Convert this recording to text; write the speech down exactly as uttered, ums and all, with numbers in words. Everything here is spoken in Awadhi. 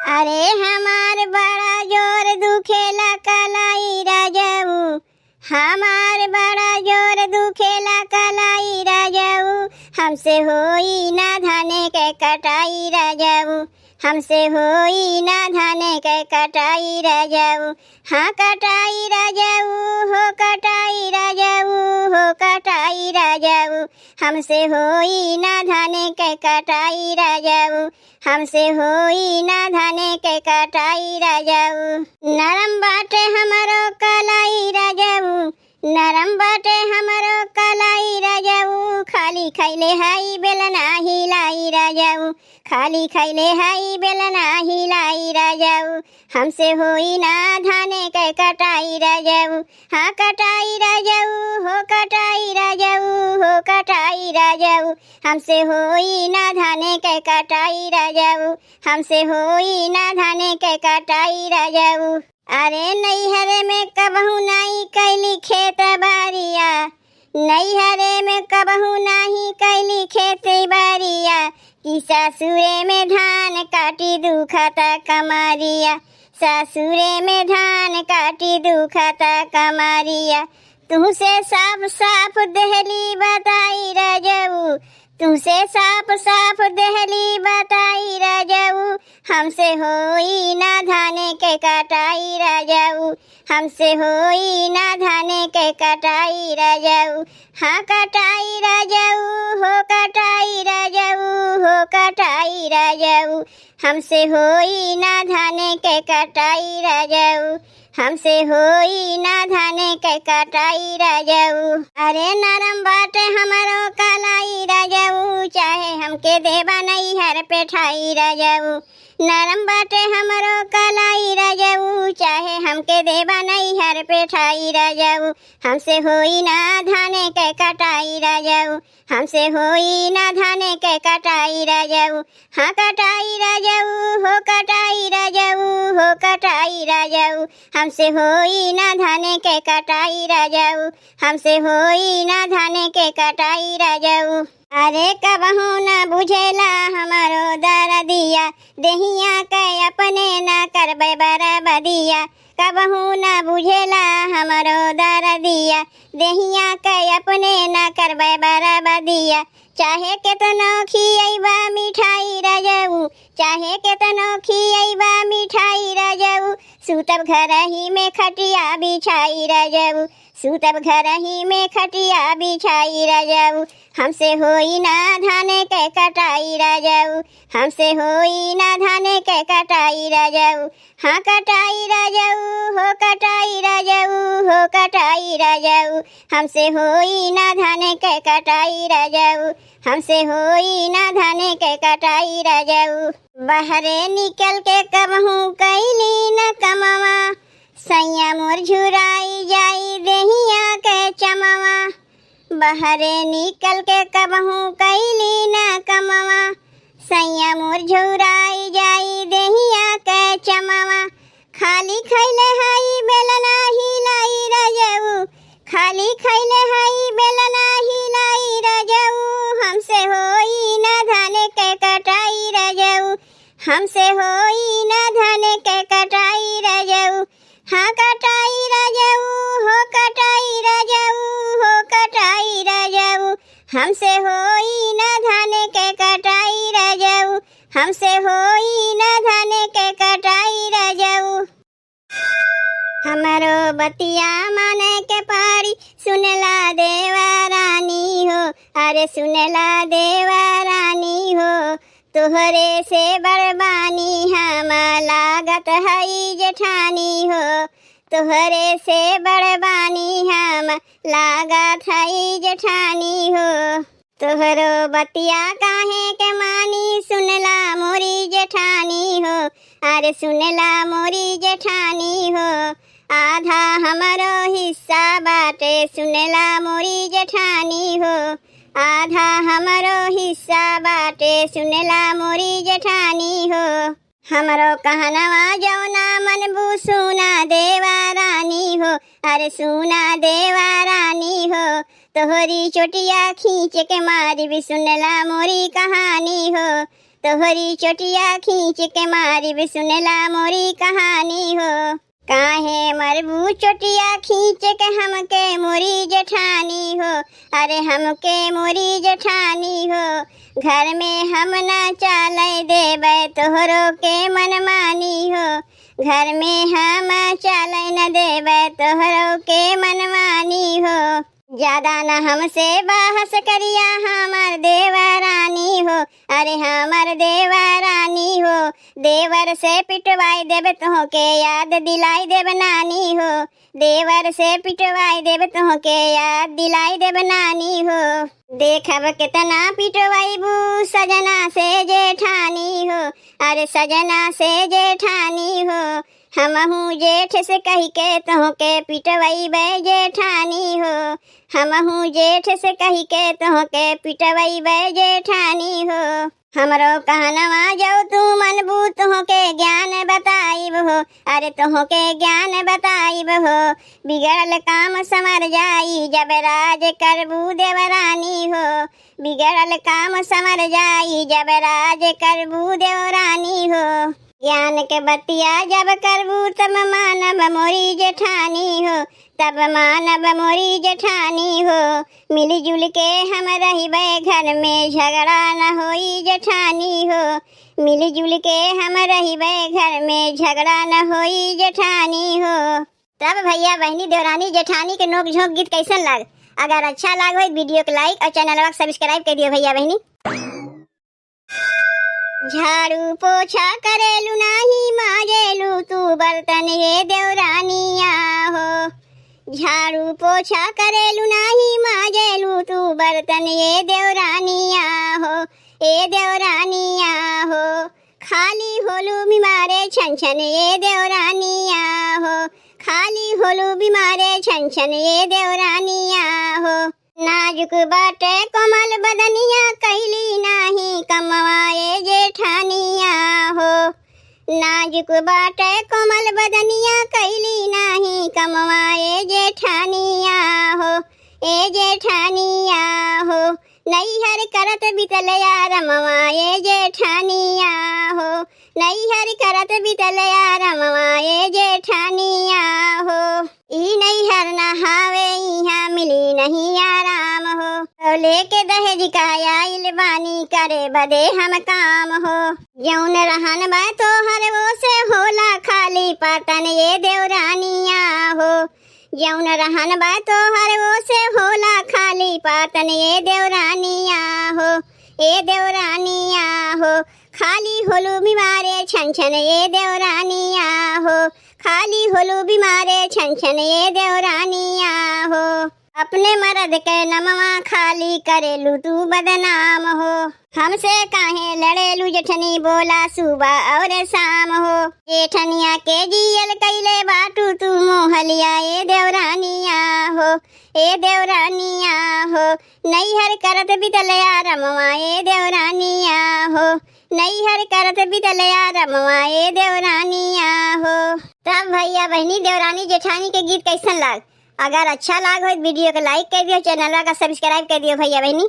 अरे हमार बड़ा जोर दुखेला कलाई रजऊ, हमार बड़ा जोर दुखेला कलाई रजऊ, हमसे होई ना धाने के कटाई रजऊ, हमसे होई ना धाने के कटाई रजऊ। हाँ कटाई रजऊ, हो कटाई रजऊ, हो कटाई रजऊ, हमसे होई ना धाने के कटाई रजऊ, हमसे होई ना धाने के कटाई रजऊ। नरम बाटे हमरो कलाई रजऊ, नरम बाटे हमरो कलाई रजऊ, खाली खैले हई बेलना हिलाई रजऊ, खाली खैले हई बेलना हिलाई रजऊ, हमसे होई ना धाने के कटाई रजऊ। हाँ कटाई रजऊ, हो कटाई रजऊ, हो कटाई रजऊ, हमसे होई ना धाने के कटाई रजऊ, हमसे होई ना धाने के कटाई रजऊ। अरे नैहरे में कबहू नाई कैली खेत बारिया, नैहरे में कबहू नाही कैली खेती बारिया, कि ससुरे में धान काटी दुखत कमरिया, ससुरे में धान काटी दुखत कमरिया। तुहसे साफ साफ देहली बताई रजऊ, तुहसे साफ साफ देहली बताई रजऊ, हमसे होई ना धाने के कटाई रजऊ, हमसे होई ना धाने के कटाई रजऊ। हाँ कटाई रजऊ, हो कटाई रजऊ, हो कटाई रजऊ, हमसे होई ना धाने के कटाई रजऊ, हमसे होई ना धाने के कटाई रजऊ। अरे नरम बाटे हमरो कलाई रजऊ, चाहे हमके देबा नैहर पेठाई रजऊ, नरम बाटे हमरो कलाई रजऊ, चाहे हमके देबा नैहर पेठाई रजऊ, हमसे होई ना धाने के कटाई रजऊ, हमसे होई ना धाने के कटाई रजऊ। हाँ कटाई रजऊ, हो कटाई रजऊ, हो कटाई रजऊ, हमसे होई ना धाने के कटाई रजऊ, हमसे होई ना धाने के कटाई रजऊ। अरे कबहू ना बुझेला हमरो दरदिया, देहिया के अपने ना करबे बरबदिया। कबहू ना बुझेला हमरो दरदिया, देहिया के अपने ना करबे बरबदिया। चाहे केतनो खियैबा मिठाई रजऊ, चाहे केतनो खियैबा मिठाई रजऊ, सूतब घरही में खटिया बिछाई रजऊ, सूतब घरही में खटिया बिछाई रजऊ, हमसे होई ना धाने के कटाई रजऊ, हमसे होई ना धाने के कटाई रजऊ। हाँ कटाई रजऊ, हो कटाई रजऊ, हो कटाई रजऊ, हमसे होई ना धाने के कटाई रजऊ, हमसे होई ना धाने के कटाई रजऊ। बहरे निकल के कबहू कैली न कमवा, सैया मोर झुराई जाई देहिया के चमवा। बहरे निकल के कबहू कैली ना कमवा, सैया मोर झुराई जाई देहिया के चमवा। खाली खैले हई बेलना हिलाई रजऊ, खाली खैले हई बेलना हिलाई रजऊ, हमसे होई ना धाने के कटाई रजऊ, हमसे होई ना धाने के कटाई रजऊ। हाँ कटाई रजऊ, हो कटाई रजऊ, हो कटाई रजऊ, हमसे होई ना धाने के कटाई रजऊ, हमसे होई ना धाने के कटाई रजऊ। हमरो बतिया माने के पारी, सुनला देवा रानी हो, अरे सुनला देवा रानी हो, तोहरे से बड़ बानी हम लागत हई जेठानी हो, तोहरे से बड़ बानी हम लागत हई जेठानी हो। तोहरो बतिया काहे के मानी, सुनला मोरी जेठानी हो, अरे सुनला मोरी जेठानी हो, आधा हमरो हिस्सा बाटे, सुनला मोरी जेठानी हो, आधा हमरो हिस्सा बाटे, सुनला मोरी जेठानी हो। हमरो कहनवा जौना मनबू सुना देवा रानी हो, अरे सुना देवा रानी हो, तोहरी चोटिया खींच के मारिबी, सुनला मोरी कहानी हो, तोहरी चोटिया खींच के मारिब, सुनला मोरी कहानी हो। काहे मरबू चोटिया खींच के हमके मोरी जेठानी हो, अरे हमके मोरी जेठानी हो। घर में हम ना चाले देबै तोहरो के मनमानी हो, घर में हम चाले न देबै तोहरो के मनमानी हो। ज्यादा न हमसे बहस करिया हमर देवरानी हो, अरे हमर देवरानी हो। देवर से पिटवाई देब तोहके याद दिलाई देब नानी हो, देवर से पिटवाई देब तोहके याद दिलाई देब नानी हो। देखब कितना पिटवैबू सजना से जेठानी हो, अरे सजना से जेठानी हो। हमहू जेठ से कहि के तोहके पिटवैबै जेठानी हो, हमहू जेठ से कहि के तोहके पिटवैबै जेठानी हो। हमरो कहनवा जौ तू मनबू तोहके ज्ञान बताइब हो, अरे तोहके ज्ञान बताइब हो। बिगड़ल काम संवर जाई जब राज करबू देवरानी हो, बिगड़ल काम संवर जाई जब राज करबू देवरानी हो। ज्ञान के बतिया जब करबू तब मानब मोरी जेठानी हो, तब मानब मोरी जेठानी हो। मिलजुल के हम रहिबै घर में झगड़ा न होई जेठानी हो, मिलजुल के हम रहिबै घर में झगड़ा न होई जेठानी हो। तब भैया बहिनी देवरानी जेठानी के नोक झोंक गीत कैसन लाग? अगर अच्छा लाग होई वीडियो के like और चैनलवा के सब्सक्राइब कर दियो भैया बहिनी। झाड़ू पोछा करेलू नाही माजेलू तू बर्तन ये देवरानिया हो। झाड़ू पोछा करेलू नाही माजेलू तू बर्तन ये देवरानिया हो, ए देवरानिया हो। खाली होलू बीमारे छन छन ये देवरानिया हो, खाली होलू बीमारे छन छन ये देवरानिया हो। नाजुक बाटे कोमल बदनिया कैली नाही कमवा ए जेठानिया हो, नाजुक बाटे कोमल बदनिया कैली नाही कमवा ए जेठानिया हो, ए जेठानिया हो। नैहर करत बितल आरमवा ए जेठानिया हो, नैहर करत बितल आरमवा ए जेठानिया हो। ई नैहर न हावे इहाँ मिली नहीं आराम हो, तो लेके दहेज का आइल बानी करे बदे हम काम हो। जौन रहन बा तोहर वो से होला खाली पतन ये देवरानिया हो, जौन रहन बा तोहर वो से होला खाली पतन ये देवरानिया हो, ए देवरानिया हो। खाली होलू बीमारे छन छन ये देवरानिया हो, खाली होलू बीमारे छन छन ये देवरानिया हो। अपने मरद के नमवा खाली करेलू तू बदनाम हो, हमसे काहे लड़ेलू जेठनी बोला सुबह और शाम हो। जेठनिया के जियल कैले बाटू तू मोहलिया ए देवरानिया हो, ए देवरानिया हो। नैहर करत बितल आरमवा ए देवरानिया हो, नैहर करत बितल आरमवा ए देवरानिया हो। तब भैया बहिनी देवरानी जेठानी के गीत कैसन लाग? अगर अच्छा लाग होई वीडियो के like कर दियो, चैनलवा का सब्सक्राइब कर दियो भैया बहिनी।